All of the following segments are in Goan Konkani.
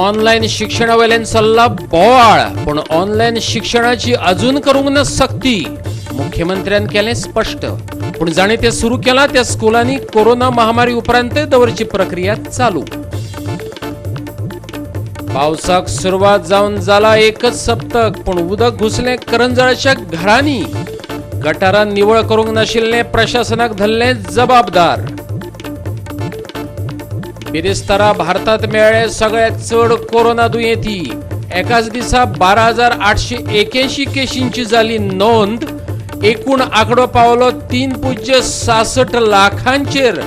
ऑनलायन शिक्षणा वयल्यान चल्ला बोवाळ, पूण ऑनलायन शिक्षणाची अजून करूंक ना सक्ती, मुख्यमंत्र्यान केलें स्पश्ट. पूण जाणें तें सुरू केलां त्या स्कुलांनी कोरोना महामारी उपरांतय दवरची प्रक्रिया चालू. पावसाक सुरवात जावन जाला एकच सप्तक, पूण उदक घुसलें करंजाळच्या घरांनी. गटारान निवळ करूंक नाशिल्लें प्रशासनाक धरलें जबाबदार. बिरेस्तारा भारतात मेळ्ळे सगळ्यात चड कोरोना दुयेंती. एकाच दिसा 12,881 केशींची जाली नोंद. एकूण आंकडो पावलो 3.66 लाखांचेर.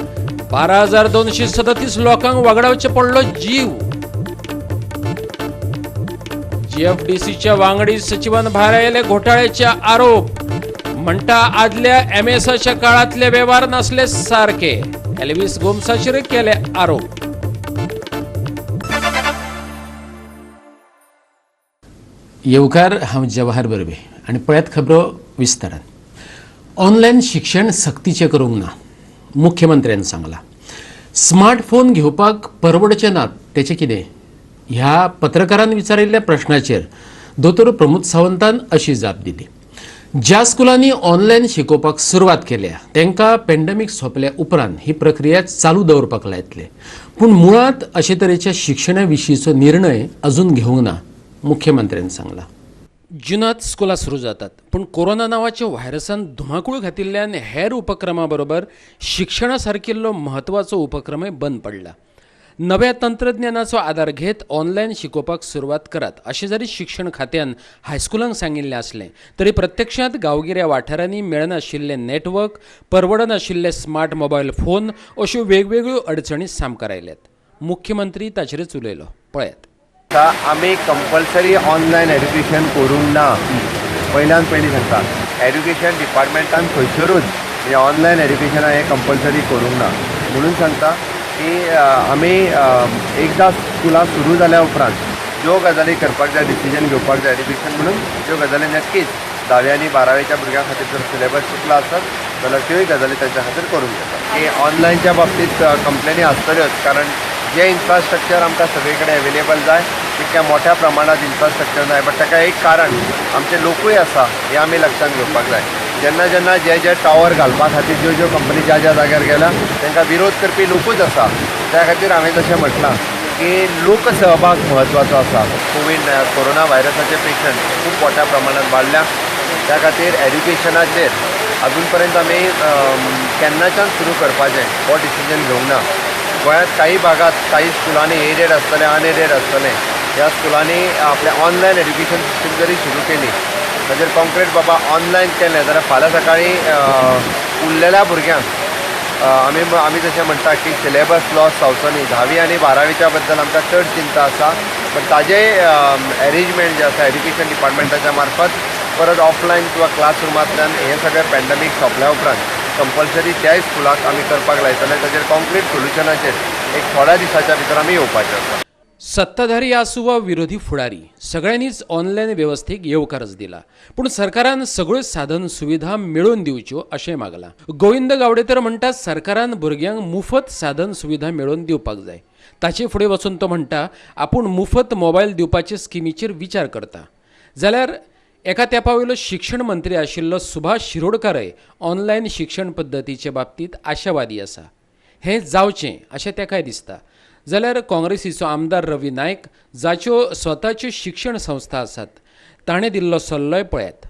12,237 लोकांक वगडावचे पडलो जीव. जीएफडीसीच्या वांगडी सचिवान भायर आयले घोटाळ्याचे आरोप. म्हणटा आदल्या एमएसाच्या काळातले वेव्हार नासले सारके. एल्विस गोम्साचेर केले आरोप. येवकार, हांव जवाहर बर्वे आनी पळयात खबरो विस्तारान. ऑनलायन शिक्षण सक्तीचें करूंक ना, मुख्यमंत्र्यान सांगलां. स्मार्टफोन घेवपाक परवडचे नात तेचें कितें, ह्या पत्रकारान विचारिल्ल्या प्रश्नाचेर दोतोर प्रमोद सावंतान अशी जाप दिली. ज्या स्कुलांनी ऑनलायन शिकोवपाक सुरवात केल्या तांकां पेंडमीक सोंपल्या उपरांत ही प्रक्रिया चालू दवरपाक लायतले, पूण मुळांत अशे तरेच्या शिक्षणा विशींचो निर्णय अजून घेवंक ना, मुख्यमंत्र्यान सांगलां. जुनात स्कुलां सुरू जातात, पूण कोरोना नांवाच्या व्हायरसान धुमाकूळ घातिल्ल्यान हेर उपक्रमा बरोबर शिक्षणा सारकिल्लो म्हत्वाचो उपक्रमय बंद पडला. नव्या तंत्रज्ञानाचो आदार घेत ऑनलायन शिकोवपाक सुरवात करात अशें जरी शिक्षण खात्यान हायस्कुलांक सांगिल्लें आसलें तरी प्रत्यक्षांत गांवगिऱ्या वाठारांनी मेळनाशिल्लें नेटवर्क, परवडनाशिल्ले स्मार्ट मोबायल फोन अश्यो वेगवेगळ्यो अडचणी सामकार आयल्यात. मुख्यमंत्री ताचेरच उलयलो, पळयात. आमी कंपल्सरी ऑनलायन एड्युकेशन करूंक ना. पयल्यान पयलीं सांगता, एड्युकेशन डिपार्टमेंटान खंयसरूच हें ऑनलायन एड्युकेशन हें कंपल्सरी करूंक ना. म्हणून सांगता की आमी एकदां स्कुलां सुरू जाल्या उपरांत ज्यो गजाली करपाक जाय, डिसिजन घेवपाक जाय एड्युकेशन म्हणून, त्यो गजाली नक्कीच धावी आनी बारावेच्या भुरग्यां खातीर जर सिलेबस चुकला आसत जाल्यार त्योय गजाली तांच्या खातीर करून घेता. की ऑनलायनच्या बाबतींत कंप्लेनी आसतल्योच, कारण जें इन्फ्रास्ट्रक्चर आमकां सगळे कडेन एवेलेबल जाय तितक्या मोठ्या प्रमाणांत इन्फ्रास्ट्रक्चर जाय. बट ताका एक कारण आमचे लोकूय आसा हें आमी लक्षांत घेवपाक जाय. जेन्ना जेन्ना जे जे टावर घालपा खातीर ज्यो ज्यो कंपनी ज्या ज्या जाग्यार गेल्या तांकां विरोध करपी लोकूच आसा. त्या खातीर हांवें जशें म्हटलां की लोकसहभाग म्हत्वाचो आसा. कोवीड कोरोना व्हायरसाचे पेशंट खूब मोठ्या प्रमाणांत वाडल्या, त्या खातीर एड्युकेशनाचेर अजून पर्यंत आमी केन्नाच्यान सुरू करपाचें हो डिसिजन घेवंक ना. गोंयांत काही भागात काही स्कुलांनी एडेड आसतलें, अनएडेड आसतलें. ह्या स्कुलांनी आपलें ऑनलायन एड्युकेशन सिस्टम जरी सुरू केली ताजेर कॉन्क्रीट बाबा ऑनलायन केलें जाल्यार फाल्यां सकाळीं उरलेल्या भुरग्यांक आमी आमी जशें म्हणटा की सिलेबस लॉस जावचो न्ही. धावी आनी बारावीच्या बद्दल आमकां चड चिंता आसा, पण ताजें एरेंजमेंट जें आसा एड्युकेशन डिपार्टमेंटाच्या मार्फत परत ऑफलायन किंवा क्लासरुमांतल्यान हें सगळें पॅन्डमीक सोंपल्या उपरांत कंपल्सरी त्याय स्कुलाक आमी करपाक लायतले. ताजेर कॉन्क्रीट सोल्युशनाचेर एक थोड्या दिसाच्या भितर आमी येवपाचें आसा. सत्ताधारी आसूं वा विरोधी फुडारी, सगळ्यांनीच ऑनलायन वेवस्थेक येवकारच दिला, पूण सरकारान सगळ्यो साधन सुविधा मेळोवन दिवच्यो अशें मागलां. गोविंद गावडे तर म्हणटा सरकारान भुरग्यांक मुफत साधन सुविधा मेळोवन दिवपाक जाय. ताचे फुडें वचून तो म्हणटा आपूण मुफत मोबायल दिवपाचे स्किमीचेर विचार करता. जाल्यार एका तेंपा वयलो शिक्षण मंत्री आशिल्लो सुभाष शिरोडकारय ऑनलायन शिक्षण पद्दतीचे बाबतींत आशावादी आसा, हें जावचें अशें ताकाय दिसता. जाल्यार काँग्रेसीचो आमदार रवी नायक, जाच्यो स्वताच्यो शिक्षण संस्था आसात, ताणें दिल्लो सल्लोय पळयात.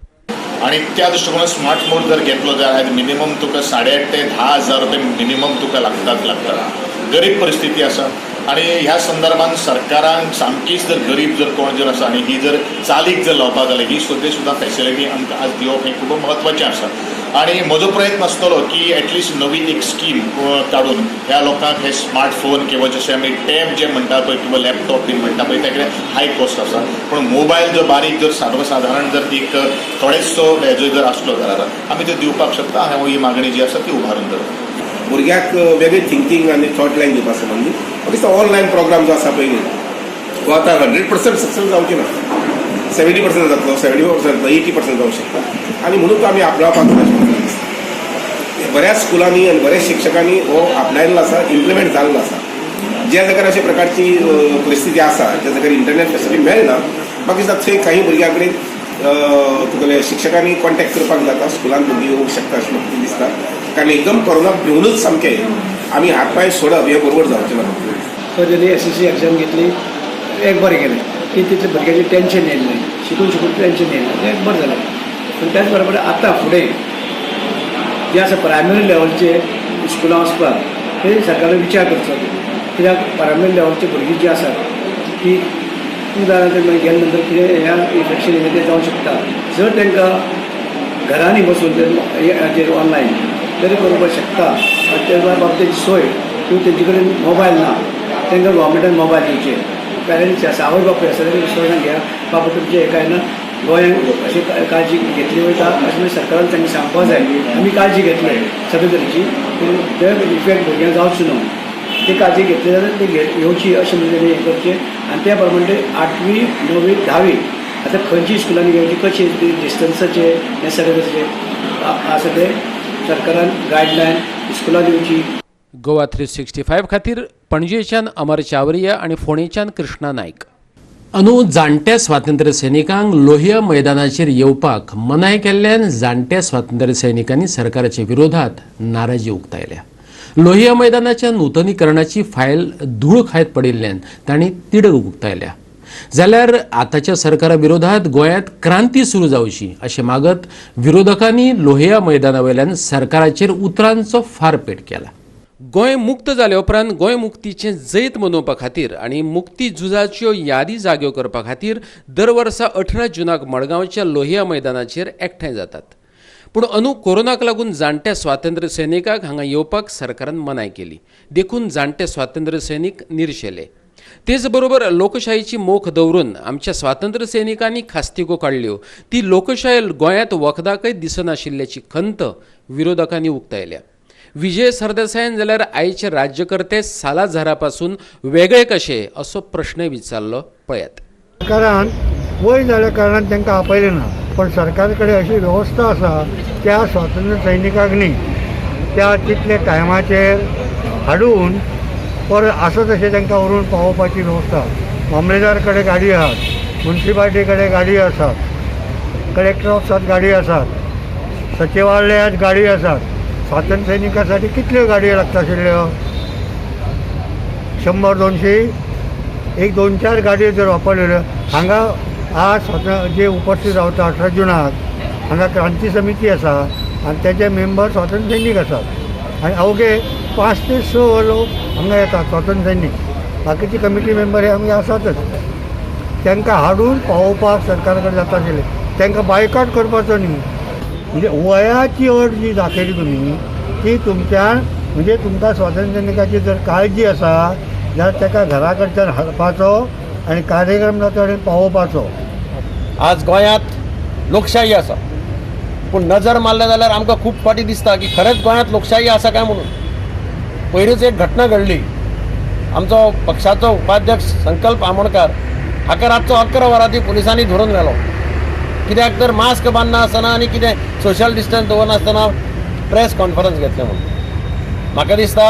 आणि त्या दृष्टिकोनात स्मार्टफोन जर घेतलो जाल्यार मिनिमम तुका 8,500 ते 10,000 रुपये मिनिमम तुका लागतात लागतात. गरीब परिस्थिती आसा आणि ह्या संदर्भात सरकारान सामकीच जर गरीब जर कोण जर आसा आणि ही जर चालीक जर लावपाक जाल्यार ही सगळी सुद्दां फॅसिलिटी आमकां आज दिवप हें खूब म्हत्वाचें आसा. आणि म्हजो प्रयत्न आसतलो की एटलिस्ट नवी एक स्कीम काडून ह्या लोकांक हे स्मार्टफोन किंवा जशें आमी टॅब जे म्हणटा पळय किंवा लॅपटॉप बीन म्हणटा पळय, तेकडे हाय कॉस्ट आसा, पूण मोबायल जर बारीक जर सर्वसाधारण जर एक थोडेसो हेजो जर आसलो जाल्यार आमी ते दिवपाक शकता. हांव ही मागणी जी आसा ती उबारून धरता. भुरग्याक वेगळी थिंकींग आनी थॉट लायन दिवपा संबंदी म्हाका दिसता ऑनलायन प्रोग्राम जो आसा पळय न्ही, तो आतां 100% सक्सेस जावची ना, 70% जातलो, 70% जातलो, 80% जावंक शकता आनी म्हणून तो आमी आपणावपाक जाय अशें म्हाका दिसता. बऱ्याच स्कुलांनी आनी बऱ्याच शिक्षकांनी हो आपणायल्लो आसा, इम्प्लिमेंट जाल्लो आसा. ज्या जाग्यार अशा प्रकारची परिस्थिती आसा, ज्या जाग्यार इंटरनेट फेसिलिटी मेळना, म्हाका दिसता थंय काही भुरग्यां कडेन तुगेले शिक्षकांनी कॉन्टेक्ट करपाक जाता, स्कुलान भुरगीं येवंक शकता अशें म्हाका दिसता. कारण एकदम कोरोनाक भिवनूच सामकें आमी हात पांय सोडप हें बरोबर जावचें ना. तर तेणी SSC exam घेतली, एक बरें केलें की तितलें भुरग्यांचें टेंशन येयलें, शिकून शिकून टेंशन येयलें, तें एक बरें जालें. पूण त्याच बरोबर आतां फुडें जे आसा प्रायमरी लेवलचे स्कुलां वचपाक ते सरकारान विचार करचो, कित्याक प्रायमरी लेवलची भुरगीं जी आसात ती उदाहरण मागीर गेले नंतर कितें ह्या इन्फेक्शन येयलें तें जावंक शकता. जर तांकां घरांनी बसून ते हाजेर ऑनलायन तरी करपाक शकता आनी ते बाबतींत तेजी सोय किंवा तेंचे कडेन मोबायल ना, तांकां गव्हर्मेंटान मोबायल दिवचे. पेरंट्स आसा, आवय बापूय आसा, तेंकां विश्वासान घेया, बाबा तुमचें हें काय ना गोंयांत अशी काळजी घेतली वयता अशें म्हणून सरकारान तांकां सांगपाक जाय. आमी काळजी घेतले सगळे तरेची, पूण ते इफेक्ट भुरग्यांक जावचो न्हू ती काळजी घेतली जाल्यार ती घेवची अशें म्हणून तेणी हें करचें. आनी त्या प्रमाणे 8वी 9वी 10वी आतां खंयची स्कुलांनी घेवची, कशी डिस्टन्साचे हें सगळें तशें आसा तें सरकारान गायडलायन स्कुलां दिवची. गोवा 365 खातीर पणजेच्यान अमर चावरिया आनी फोंडेच्यान कृष्णा नायक. अंदू जाणट्या स्वातंत्र्य सैनिकांक लोहिया मैदानाचेर येवपाक मनाय केल्ल्यान जाणट्या स्वातंत्र्य सैनिकांनी सरकाराच्या विरोधात नाराजी उक्तायल्या. लोहिया मैदानाच्या नूतनीकरणाची फायल धूळ खायत पडिल्ल्यान तांणी तिडक उक्तायल्या. जाल्यार आतांच्या सरकारा विरोधात गोंयांत क्रांती सुरू जावची अशें मागत विरोधकांनी लोहिया मैदाना वयल्यान सरकाराचेर उतरांचो फारपेट केला. गोंय मुक्त जाले उपरांत गोंय मुक्तीचें जैत मनोवपा खातीर आनी मुक्ती झुजाच्यो यादी जाग्यो करपा खातीर दर वर्सा 18 जुनाक मडगांवच्या लोहिया मैदानाचेर एकठांय जातात. पूण अंदू कोरोनाक लागून जाणट्या स्वातंत्र्य सैनिकांक हांगा येवपाक सरकारान मनाय केली, देखून जाणटे स्वातंत्र्य सैनीक निर्शेले. तेच बरोबर लोकशाहीची मोख दवरून आमच्या स्वातंत्र्य सैनिकांनी खास्तिको काडल्यो ती लोकशाय गोंयांत वखदाकय दिसनाशिल्ल्याची खंत विरोधकांनी उक्तायल्या. विजय सरदेसायान जाल्यार आयचे राज्यकर्ते सालाझारा पासून वेगळे कशे असो प्रश्न विचारलो. पळयात. सरकारान वय जाल्या कारणान तांकां आपयलें ना, पण सरकार कडेन अशी वेवस्था आसा त्या स्वातंत्र्य सैनिकांक न्ही त्या तितले टायमाचेर हाडून परत आसा तशें तांकां व्हरून पावोवपाची वेवस्था. मामलेदार कडेन गाडी आहात, मुन्सिपालिटी कडेन गाडी आसात, कलेक्टर ऑफिसांत गाडी आसात, सचिवालयांत गाडी आसात. स्वातंत्र्य सैनिकांसाठी कितल्यो गाडयो लागता आशिल्ल्यो? 100 200 1 2 4 गाडयो जर वापरलेल्यो. हांगा आज स्वातंत्र्य जे उपस्थित रावता 18 जुनाक हांगा क्रांती समिती आसा आनी तेजे मेंबर स्वातंत्र्य सैनीक आसात आनी अवघे 5 ते 6 लोक हांगा येतात स्वातंत्र्य सैनीक. बाकीचे कमिटी मेंबर हे आमी आसातच. तांकां हाडून पावोवपाक सरकारा कडेन जाता आशिल्लें, तांकां बायकॉट करपाचो न्ही. म्हणजे वयाची अट जी दाखयली तुमी ती तुमच्यान म्हणजे तुमकां स्वातंत्र्य सैनिकाची जर काळजी आसा जाल्यार ताका घरा कडच्यान हाडपाचो आनी कार्यक्रम जाता कडेन पावोवपाचो. आज गोंयांत लोकशाही आसा, पूण नजर मारले जाल्यार आमकां खूब फावटी दिसता की खरेंच गोंयांत लोकशाही आसा काय म्हणून. पयरूच एक घटना घडली, आमचो पक्षाचो उपाध्यक्ष संकल्प आमोणकार हाका रातचो 11 वरांनी पुलिसांनी धरून व्हेलो. कित्याक तर मास्क बांदना आसतना आनी कितें सोशल डिस्टन्स दवरनासतना प्रेस कॉन्फरन्स घेतलें म्हणून. म्हाका दिसता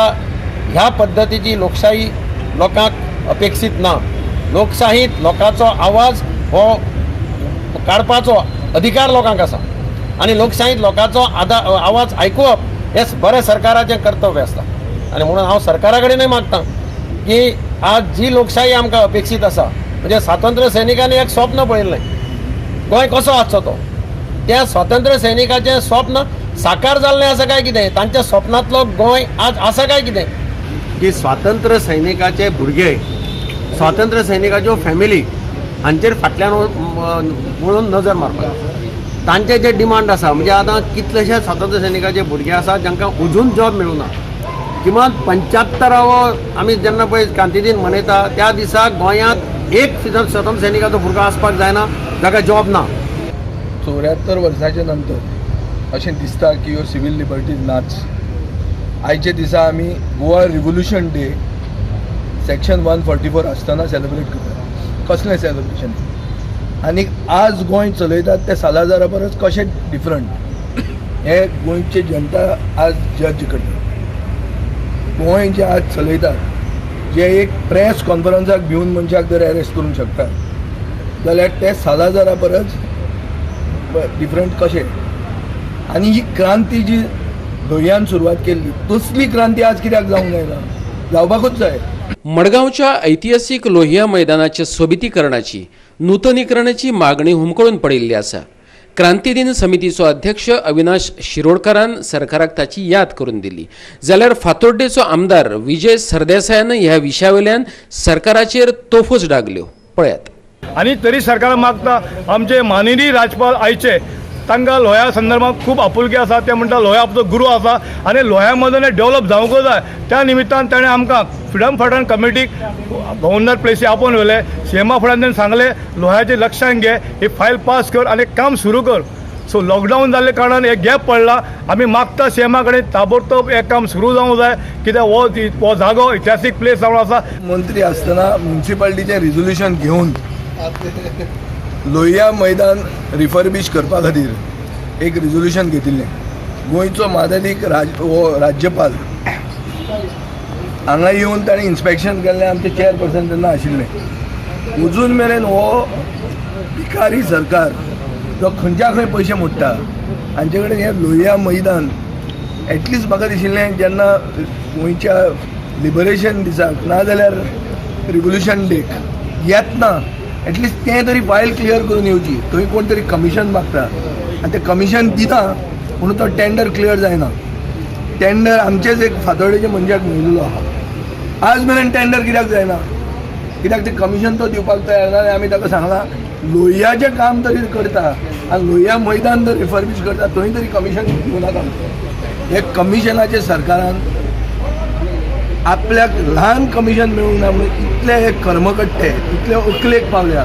ह्या पद्दतीची लोकशाही लोकांक अपेक्षीत ना. लोकशाहींत लोकांचो आवाज हो काडपाचो अधिकार लोकांक आसा आनी लोकशाहींत लोकांचो आवाज आयकुवप हें बरें सरकाराचें कर्तव्य आसता. आनी म्हणून हांव सरकारा कडेनूय मागता की आज जी लोकशाही आमकां अपेक्षीत आसा, म्हणजे स्वातंत्र्य सैनिकांनी एक स्वप्न पळयल्लें गोंय कसो आसचो तो, त्या स्वातंत्र्य सैनिकाचें स्वप्न साकार जाल्लें आसा काय कितें, तांच्या स्वप्नांतलो गोंय आज आसा काय कितें. की स्वातंत्र्य सैनिकाचे भुरगे, स्वातंत्र्य सैनिकाच्यो फॅमिली हांचेर फाटल्यान वळून नजर मारपाक तांचे जे डिमांड आसा. म्हणजे आतां कितलेशे स्वातंत्र्य सैनिकाचे भुरगे आसा जांकां अजून जॉब मेळूं ना. किमान 75वो आमी जेन्ना पळय क्रांती दीन मनयता त्या दिसा गोंयांत एक स्वातंत्र्य सैनिकाचो भुरगो आसपाक जायना जाका जॉब ना. 74 वर्साच्या नंतर अशें दिसता की ह्यो सिवील लिबर्टीज नाच. आयच्या दिसा आमी गोवा रिव्होल्युशन डे सेक्शन 144 आसतना सेलिब्रेट करतात. कसलें सेलिब्रेशन? आनी आज गोंय चलयतात ते सालाझारा परस कशें डिफरंट हें गोंयची जनता आज जज करता. गोंय जे आज चलयतात जे एक प्रेस कॉन्फरन्साक भिवन मनशाक जर अरेस्ट करूंक शकता जाल्यार ते सालाझारा परस डिफरंट कशें. आनी ही क्रांती जी लोहियान सुरवात केल्ली तसली क्रांती आज कित्याक जावंक जायना, जावपाकूच जाय. मडगांवच्या ऐतिहासीक लोहिया मैदानाच्या सोबितीकरणाची नूतनीकरणाची मागणी हुमकळून पडिल्ली आसा. क्रांती दिन समितीचो अध्यक्ष अविनाश शिरोडकारान सरकाराक ताची याद करून दिली, जाल्यार फातोड्डेचो आमदार विजय सरदेसायान ह्या विशयावेल्यान सरकाराचेर तोफोच डागल्यो. पळयात. आनी तरी सरकार मागता आमचे माननीय राज्यपाल आयचे तांकां लोह्या संदर्भात खूब आपुलकी आसा. ते म्हणटा लोह्या आपलो गुरू आसा आनी लोह्या मदून डेवलप जावंकूच जाय. त्या निमित्तान ताणें आमकां फ्रिडम फायटर कमिटीक गव्हर्नर प्लेसी आपोवन व्हेले. सीएमा फुड्यान ताणें सांगलें लोह्याचें लक्षान घे, ही फायल पास कर आनी काम सुरू कर. सो लॉकडावन जाल्ले कारणान एक गॅप पडला. आमी मागता सीएमा कडेन ताबडतोब हें काम सुरू जावंक जाय, कित्याक हो जागो इतिहासीक प्लेस जावन आसा. मंत्री आसतना म्युनिसिपालिटीचें रिजोल्युशन घेवन लोहिया मैदान रिफर्बिश करपा खातीर एक रिजोल्युशन घेतिल्लें. गोंयचो मादादीक हो राज्यपाल हांगा येवन ताणें इन्स्पेक्शन केल्लें. आमचे चेअरपर्सन तेन्ना आशिल्ले. अजून मेरेन हो भिकारी सरकार जो खंयच्या खंय पयशे मोडटा हांचे कडेन हें लोहिया मैदान एटलिस्ट म्हाका दिशिल्लें जेन्ना गोंयच्या लिबरेशन दिसाक नाजाल्यार रिवोल्युशन डेक येतना एटलिस्ट तें तरी फायल क्लियर करून येवची. थंय कोण तरी कमिशन मागता आनी तें कमिशन दिना म्हणून तो टेंडर क्लियर जायना. टेंडर आमचेच एक फातोडेचे मनशाक मेळिल्लो आहा. आज मेरेन टेंडर कित्याक जायना, कित्याक तें कमिशन तो दिवपाक तयार ना. आनी आमी ताका सांगलां लोहियाचें काम तरी करता आनी लोहिया मैदान जर रिफर्बिश करता थंय तरी कमिशन दिवं नाका. हे कमिशनाचें सरकारान आपल्याक ल्हान कमिशन मेळूंक ना म्हणून इतले हे कर्मकट्टे इतले अकलेक पावल्या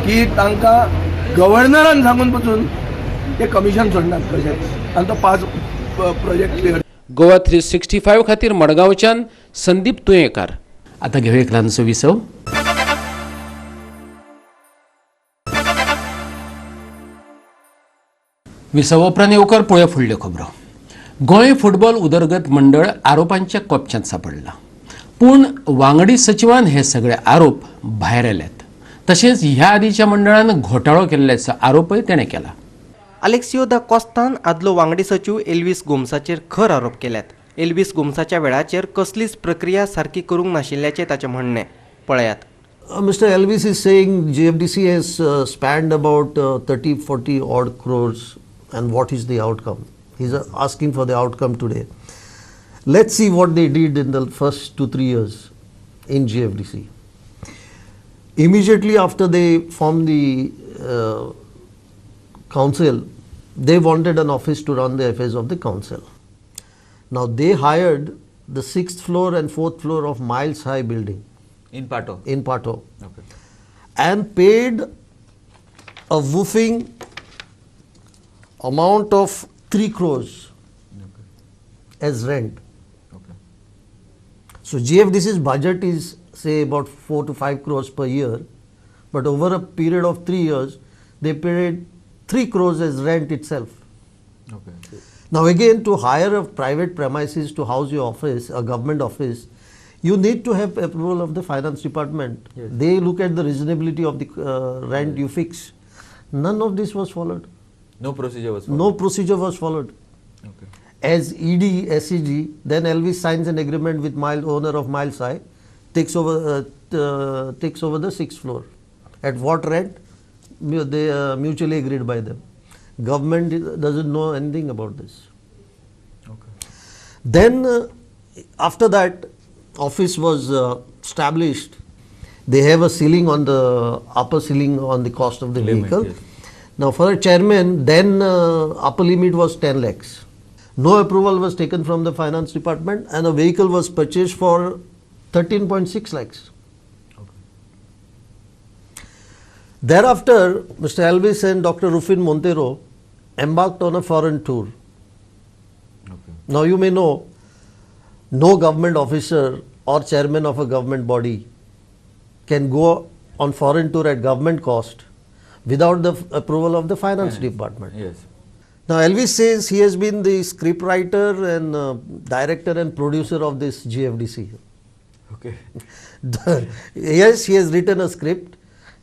की तांकां गव्हर्नरान सांगून पसून ते कमिशन सोडनात कशेंच आनी तो पास प्रोजेक्ट क्लियर. गोवा 365 खातीर मडगांवच्यान संदीप तुयेंकार. आतां घेवया एक ल्हानसो विसव. विसव उपरांत येवकार पळोवया फुडल्यो खबरो. गोंय फुटबॉल उदरगत मंडळ आरोपांच्या कोपच्यांत सापडला, पूण वांगडी सचिवान हे सगळे आरोप भायर आयल्यात. तशेंच ह्या आदीच्या मंडळान घोटाळो केल्ल्याचो आरोपय ताणें केला. आलेक्सियो दा कोस्तान आदलो वांगडी सचीव एल्वीस गोम्साचेर खर आरोप केल्यात. एल्वीस गोम्साच्या वेळाचेर कसलीच प्रक्रिया सारकी करूंक नाशिल्ल्याचें ताचें म्हणणें. पळयात. Mr. Elvis is saying GFDC has spanned about 30-40 odd crores, and what is the outcome? He's asking for the outcome today. Let's see what they did in the first 2-3 years in GFDC. Immediately after they formed the council, they wanted an office to run the affairs of the council. Now they hired the 6th floor and 4th floor of Miles High building. In Pato? In Pato. Okay. And paid a woofing amount of 3 crores as rent. Okay. So GFDC's budget is say about 4 to 5 crores per year, but over a period of 3 years, they paid 3 crores as rent itself. Okay. Now again, to hire a private premises to house your office, a government office, you need to have approval of the finance department. Yes. They look at the reasonability of the rent you fix. None of this was followed. No procedure was followed. No procedure was followed. Okay. As ED, SEG, then Elvis signs an agreement with owner of Miles High, takes over the 6th floor. At what rent? They mutually agreed by them. Government doesn't know anything about this. Okay. Then after that, office was established. They have a ceiling on the upper ceiling on the cost of the limit, vehicle. Yes. Now for a chairman, then upper limit was 10 lakhs. No approval was taken from the finance department, and a vehicle was purchased for 13.6 lakhs. Okay. Thereafter, Mr. Elvis and Dr. Rufin Montero embarked on a foreign tour. Okay. Now you may know, no government officer or chairman of a government body can go on foreign tour at government cost without the approval of the finance department. Yes. Now Elvis says he has been the scriptwriter and director and producer of this GFDC. Okay. Yes, he has written a script.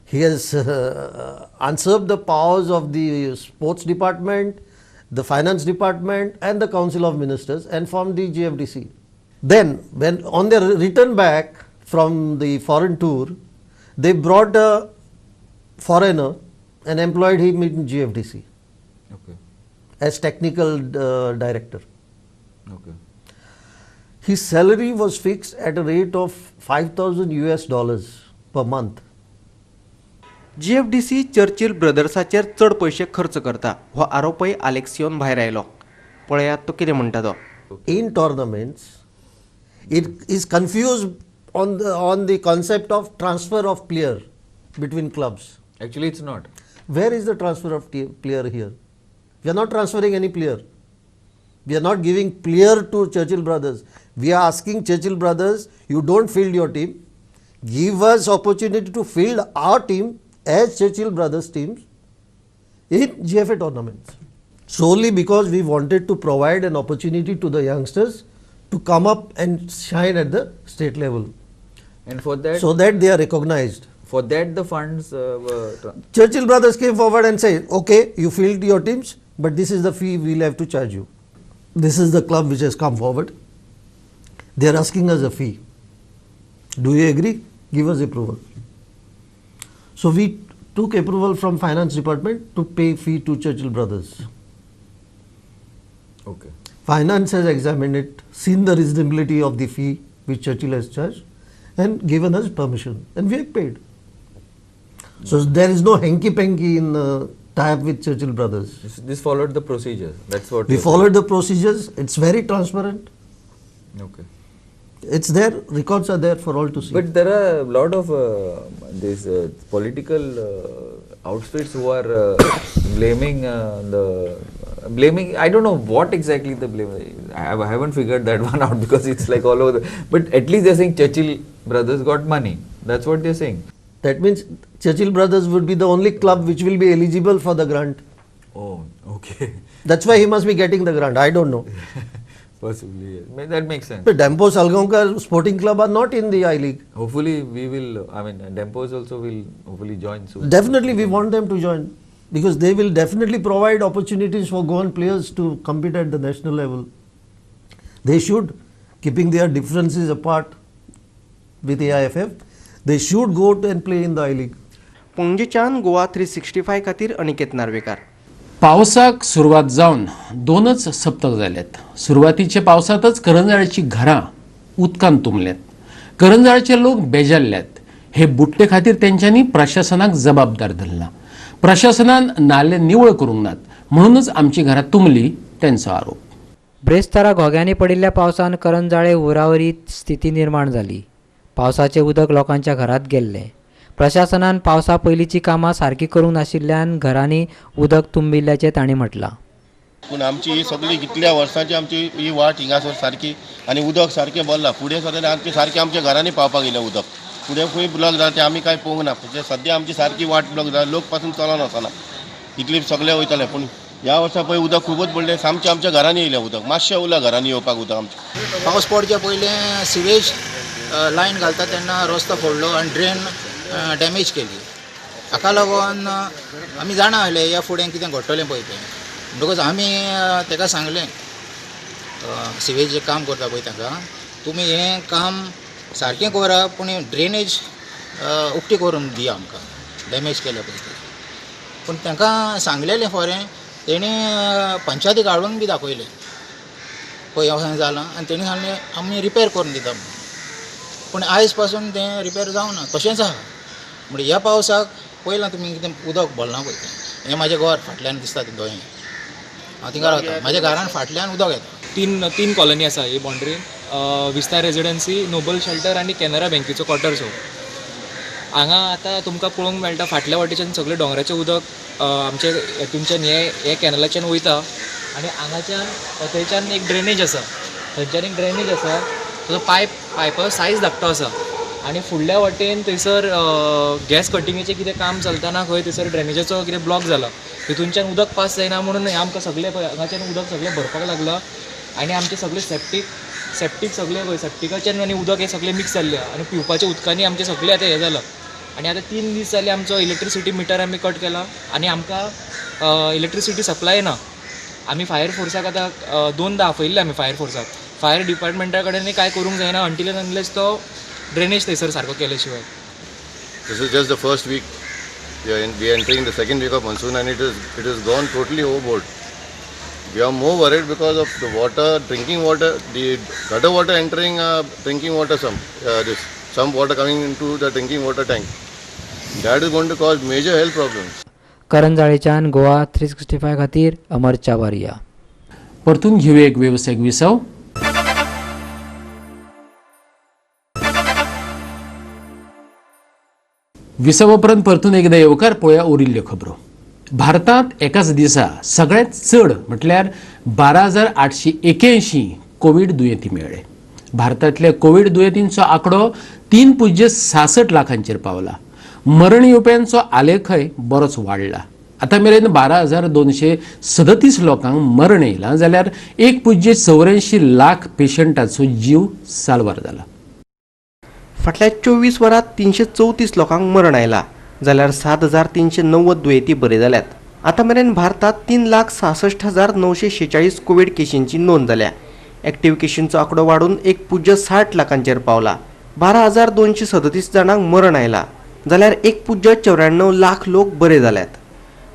He has usurped the powers of the sports department, the finance department and the council of ministers and formed the GFDC. Then when on their return back from the foreign tour, they brought a foreigner and employed him in GFDC. Okay. As technical director. Okay. His salary was fixed at a rate of $5,000 US per month. GFDC Churchill ब्रदर्साचेर चड पयशे खर्च करता हो आरोपय आलेक्सियोन भायर आयलो. पळयात तो कितें म्हणटा तो. In tournaments, it is confused on the concept of transfer of player between clubs. Actually, it's not. Where is the transfer of player here? We are not transferring any player. We are not giving player to Churchill Brothers. We are asking Churchill Brothers, you don't field your team. Give us opportunity to field our team as Churchill Brothers teams in GFA tournaments. Solely because we wanted to provide an opportunity to the youngsters to come up and shine at the state level. And for that, so that they are recognized. For that the funds were... Churchill Brothers came forward and said, okay, you field your teams, but this is the fee we will have to charge you. This is the club which has come forward. They are asking us a fee. Do you agree? Give us approval. So we took approval from finance department to pay fee to Churchill Brothers. Okay. Finance has examined it, seen the reasonability of the fee which Churchill has charged and given us permission, and we have paid. So there is no hanky-panky in tie-up with Churchill Brothers. This followed the procedures. That's what we followed the procedures. It's very transparent. Okay. It's there. Records are there for all to see. But there are a lot of these political outfits who are blaming blaming. I don't know what exactly the blame. I haven't figured that one out because it's like all over. But at least they're saying Churchill Brothers got money. That's what they're saying. That means Churchill Brothers would be the only club which will be eligible for the grant. Oh, okay. That's why he must be getting the grant. I don't know. Possibly, yes. That makes sense. But Dempo Salgaonkar Sporting Club are not in the I-League. Hopefully, we will, I mean, Dempo's also will hopefully join soon. Definitely, we want them to join because they will definitely provide opportunities for Goan players to compete at the national level. They should, keeping their differences apart with AIFF, they should go to and play in the I-League. पणजेच्यान गोवा 365 खातीर अनिकेत नार्वेकार. पावसाक सुरवात जावन दोनच सप्तक जाल्यात. सुरवातीच्या पावसांतच करंजाळची घरां उदकान तुंबल्यात. करंजाळचे लोक बेजारल्यात. हे बुट्टे खातीर तेंच्यांनी प्रशासनाक जबाबदार धरला. प्रशासनान नाले निवळ करूंक नात म्हणूनच आमची घरां तुंबली तेंचो आरोप. ब्रेस्तारा घोग्यांनी पडिल्ल्या पावसान करंजाळे हुरावरी स्थिती निर्माण जाली. पावसाचें उदक लोकांच्या घरांत गेल्लें. प्रशासनान पावसा पयलींची कामां सारकी करूंक नाशिल्ल्यान घरांनी उदक तुंबिल्ल्याचें तांणी म्हटलां. पूण आमची ही सगळी कितल्या वर्सांची आमची ही वाट हिंगासर सारकी आनी उदक सारकें भरलां. फुडें सगळें आमचें सारकें आमच्या घरांनी पावपाक येयलें उदक. फुडें खंय ब्लॉक जाला तें आमी कांय पळोवंक ना. सद्या आमची सारकी वाट ब्लॉक जाला, लोक पासून चलोन वचना, इतली सगळे वयताले. पूण ह्या वर्सा पळय उदक खुबूच पडलें, सामकें आमच्या घरांनी येयलें उदक. मातशें उरलां घरांनी येवपाक उदक आमचें. पावस पडच्या पयलीं सिवेज लायन घालता तेन्ना रस्तो फोडलो आनी ड्रेन डॅमेज केली. हाका लागून आमी जाणा आसले ह्या फुडें कितें घडटलें पळय तें. म्हणटकूच आमी ताका सांगलें, सिवेज काम करता पळय ताका, तुमी हें काम सारकें करा पूण ड्रेनेज उक्ती करून दिया आमकां, डॅमेज केल्या पळय तें. पूण तांकां सांगलेलें फोरें तेणें पंचायतीक हाडून बी दाखयलें पळय अशें जालां आनी तेणी सांगलें आमी रिपेर करून दिता म्हणून. पूण आयज पासून तें रिपेर जावना, तशेंच आहा. म्हणजे ह्या पावसाक पळयलां तुमी कितें उदक भरलां पळय तें. हें म्हाजें घर फाटल्यान दिसता तें दोयें, हांव थिंगा रावता, म्हाज्या घरान फाटल्यान उदक येता. तीन कॉलनी आसा ही बाउंड्रीन, विस्तार रेजिडन्सी, नोबल शेल्टर आनी कॅनरा बँकेचो क्वॉर्टर्स. हो हांगा आतां तुमकां पळोवंक मेळटा फाटल्या वाटेच्यान सगळें दोंगराचें उदक आमचे हेतूनच्यान हे कॅनलाच्यान वयता आनी हांगाच्यान थंयच्यान एक ड्रेनेज आसा, थंयच्यान एक ड्रेनेज आसा, ताचो पायपाचो सायज धाकटो आसा आनी फुडल्या वाटेन थंयसर गॅस कटिंगेचें कितें काम चलतना खंय थंयसर ड्रेनेजाचो कितें ब्लॉक जाला, तितूनच्यान उदक पास जायना म्हणून हें आमकां सगळें हांगाच्यान उदक सगळें भरपाक लागलां आनी आमचें सगळें सेप्टीक सेप्टीक सगळें पळय सेप्टिकाचें आनी उदक हें सगळें मिक्स जाल्लें आनी पिवपाच्या उदकांनी आमचें सगळें आतां हें जालां. आनी आतां 3 दीस जाले आमचो इलेक्ट्रिसिटी मिटर आमी कट केला आनी आमकां इलेक्ट्रिसिटी सप्लाय ना. आमी फायर फोर्साक आतां 2दा आपयल्लें आमी फायर फोर्साक, फायर डिपार्टमेंटा कडेन कांय करूंक जायना अंटील एंड अनलेस तो ड्रेनेज थंयसर सारको केले शिवाय. This is just the first week. We are entering the second week of monsoon and it is gone totally overboard. We are more worried because of the water, drinking water, the gutter water entering drinking water, some water coming into the drinking water tank. That is going to cause major health problems. करंजाळेच्यान Goa 365 खातीर अमर चावारिया. परतून घेऊया एक वेवसायिक विसव. विसवा उपरांत परतून एकदा येवकार पळोवया उरिल्ल्यो खबरो. भारतांत एकाच दिसा सगळ्यांत चड म्हटल्यार 12,881 कोवीड दुयेंती मेळ्ळे. भारतांतल्या कोवीड दुयेंतींचो आंकडो 3.66 लाखांचेर पावला. मरण येवप्यांचो आलेखय बरोच वाडला. आतां मेरेन 12,237 लोकांक मरण येयलां जाल्यार 1.84 लाख पेशंटाचो जीव साल्वार जाला. फाटल्या 24 वरांत 334 लोकांक मरण आयलां जाल्यार 7,390 दुयेंती बरे जाल्यात. आतां मेरेन भारतांत 3,66,946 कोवीड केशींची नोंद जाल्या. एक्टिव्ह केशींचो आंकडो वाडून 1.60 लाखांचेर पावला. 12,237 जाणांक मरण आयलां जाल्यार 1.94 लाख लोक बरे जाल्यात.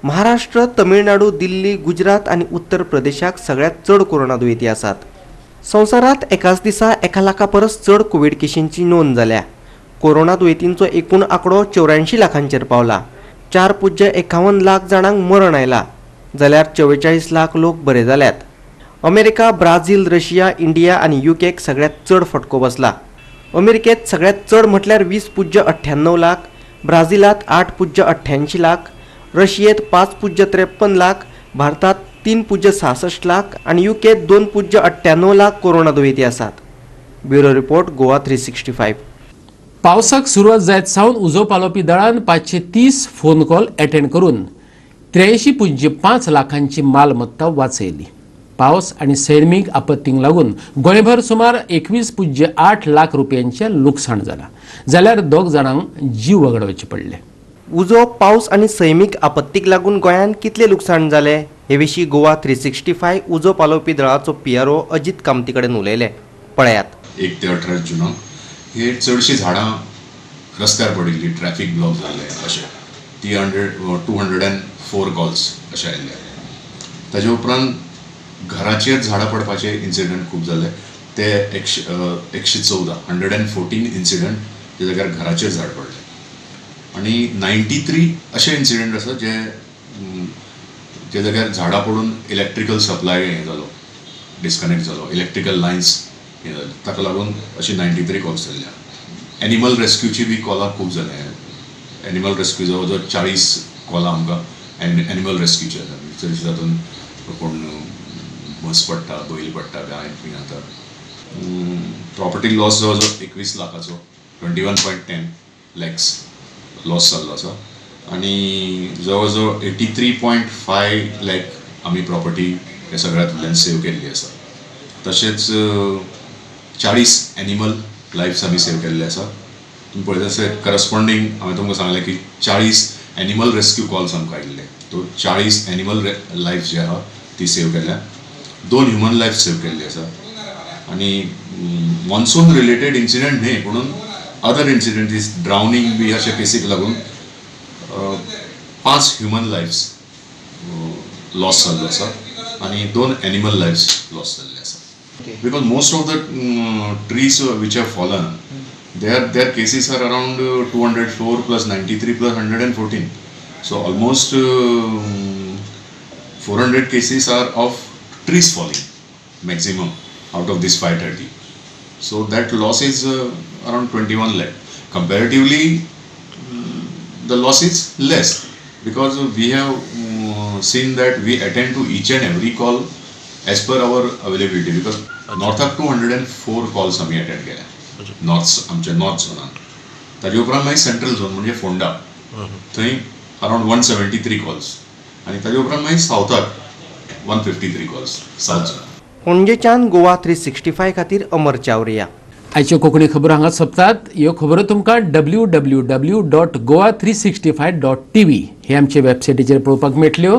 महाराष्ट्र, तमिळनाडू, दिल्ली, गुजरात आनी उत्तर प्रदेशाक सगळ्यांत चड कोरोना दुयेंती आसात. संवसारांत एकाच दिसा 1 लाखा परस चड कोवीड केशींची नोंद जाल्या. कोरोना दुयेंतींचो एकूण आंकडो 84 लाखांचेर पावला. 4.51 लाख जाणांक मरण आयलां जाल्यार 44 लाख लोक बरे जाल्यात. अमेरिका, ब्राझील, रशिया, इंडिया आनी युकेक सगळ्यांत चड फटको बसला. अमेरिकेत सगळ्यांत चड म्हटल्यार 20.98 लाख, ब्राझिलांत 8.88 लाख, रशियेत 5.53 लाख, भारतात 3.66 लाख आनी युकेत 2.98 लाख कोरोना दुयेंती आसात. Bureau report, Goa 365. पावसाक सुरवात जायत सावन उजो पालोवपी दळान 530 फोन कॉल अटेंड करून 83.5 लाखांची मालमत्ता वाचयली. पावस आनी सैमीक आपत्तींक लागून गोंयभर सुमार 21.8 लाख रुपयांचें लुकसाण जालां जाल्यार 2 जाणांक जीव वगडावचे पडले. उजो, पावस आनी सैमीक आपत्तीक लागून गोंयांत कितलें लुकसाण जालें हे विशीं गोवा 365 उजो पालोवपी दळाचो PRO Ajit कामती कडेन उलयले. पळयात. 1 ते 18 जुनाक हे चडशीं झाडां रस्त्यार पडिल्ली, ट्रॅफिक ब्लॉक जाल्ले अशें 204 कॉल्स अशें आयिल्ले. ताजे उपरांत घराचेर झाडां पडपाचे इन्सिडंट खूब जाले, ते 114 114 इन्सिडंट जे जाग्यार घराचेर झाड पडले आनी 93 अशे इन्सिडंट आसा जे जे जाग्यार झाडां पडून इलेक्ट्रिकल सप्लाय हें जालो, डिस्कनेक्ट जालो, इलेक्ट्रिकल लायन्स हें जालें, ताका लागून अशी 93 कॉल्स जाल्ले. एनिमल रेस्क्यूची बी कॉलां खूब जाले. एनिमल रेस्क्यू जवळ जवळ 40 कॉलां आमकां एनिमल रेस्क्यूची जाता. चडशे तातूंत कोण म्हस पडटा, बैल पडटा, गाय बी जाता. प्रॉपर्टी लॉस जवळ जवळ 21 लाखाचो 21.10 लॅक्स लॉस जाल्लो आसा आनी जवळ जवळ 83.5 लॅक आमी प्रॉपर्टी ह्या सगळ्यांतल्यान सेव केल्ली आसा. तशेंच 40 एनिमल लायफ्स आमी सेव केल्ले आसा. तुमी पळयता आसतले करस्पॉन्डींग हांवें तुमकां सांगलें की 40 एनिमल रेस्क्यू कॉल्स आमकां आयिल्ले, तो 40 एनिमल लायफ जे आहा ती सेव केल्या, 2 ह्युमन लायफ सेव केल्ली आसा. आनी मॉन्सून रिलेटेड इन्सिडंट न्हय पुणून अदर इन्सिडंट is drowning बी अशे केसीक लागून 5 ह्युमन लायफ्स लॉस जाल्लो आसा आनी 2 एनिमल लायफ्स लॉस जाल्ले आसा. Because most of the trees which have fallen, their cases are around 204 plus 93 plus 114. So almost 400 cases are of trees falling maximum out of this 530. So that loss is around 21 lakh. Comparatively, the loss is less because we have seen that we attend to each and every call as per our availability. Because north of 204 calls आम्ही अटेंड केल्या नॉर्थ, आमच्या नॉर्थ झोनान. ताजे उपरांत मागीर सेंट्रल झोन म्हणजे फोंडा, थंय अरावंड 173 कॉल्स आनी ताजे उपरांत मागीर सावथाक 153 कॉल्स साउथ झोन. पणजेच्यान गोवा 365 खातीर अमर चावरिया. आयच्यो कोंकणी खबरो हांगा सोंपतात. ह्यो खबरो तुमकां www.goa365.tv हे आमचे वेबसायटीचेर पळोवपाक मेळटल्यो.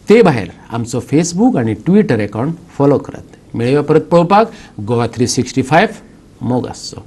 ते भायर आमचो फेसबूक आनी ट्विटर अकावंट फॉलो करात. मेळया परत पळोवपाक गोवा 365. मोग आसचो.